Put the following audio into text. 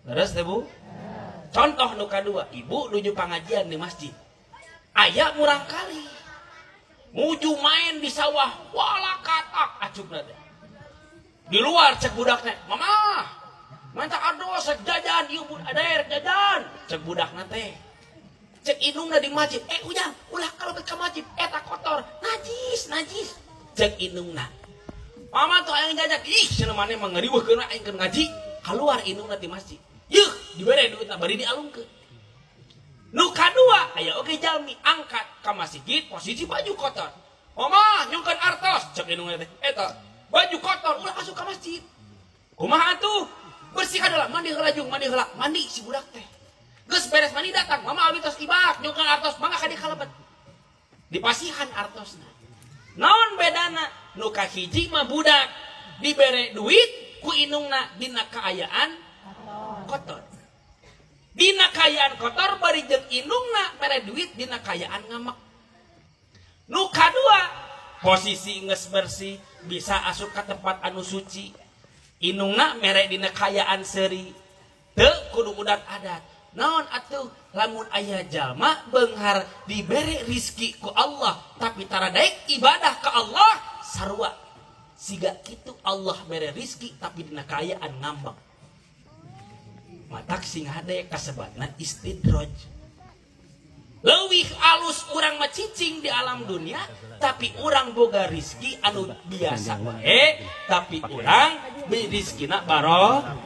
Leres teh, Bu? Contoh nu kadua, ibu nuju pangajian di masjid. Aya murangkalih. Nuju main di sawah, wala katak acukna teh. Di luar cek budaknya, "Mama, menta artos rek jajan, ieu ada rek jajan." Cek budakna teh. Cek indungna di masjid, "Eh, ujang, ulah kalebet ka masjid, eta kotor, najis, najis." Cek indungna. "Mama tuh hayang jajan." "Ih, cenah maneh mah ngariweuhkeun aing keur ngaji." Keluar indungna di masjid. Yuh, dibere duitna bari dialungkeun. Nu kadua, aya oge jalmi angkat ka masjid posisi baju kotor. "Mama, nyungkeun artos." Cek indungna teh. "Eta baju kotor, ulah masuk ka masjid." "Kumaha atuh? Bersihkan heula, mandi heula jung, mandi heula." Mandi si budak teh. Geus beres mandi datang, "Mama, abi tos ibak, nyungkeun artos, mangga ka dieu kalebet." Dipasihan artosna. Naon bedana? Nu kahiji mah budak dibere duit ku indungna dina kaayaan kotor. Dina kaayaan kotor bari jeung indungna mere duit dina kaayaan ngamek. Nu kadua posisi geus bersih, bisa asup ka tempat anu suci. Indungna mere dina kaayaan seuri. Teu kudu udat adat. Naon atuh lamun aya jalma beunghar dibere rizki ku Allah tapi tara daek ibadah ka Allah, sarua siga kitu Allah mere rizki tapi dina kaayaan ngambek. Matak sing hade kasebatna istidraj. Leuwih alus urang mah cicing di alam dunia tapi urang boga rizki anu biasa wae, tapi urang rizkina barokah.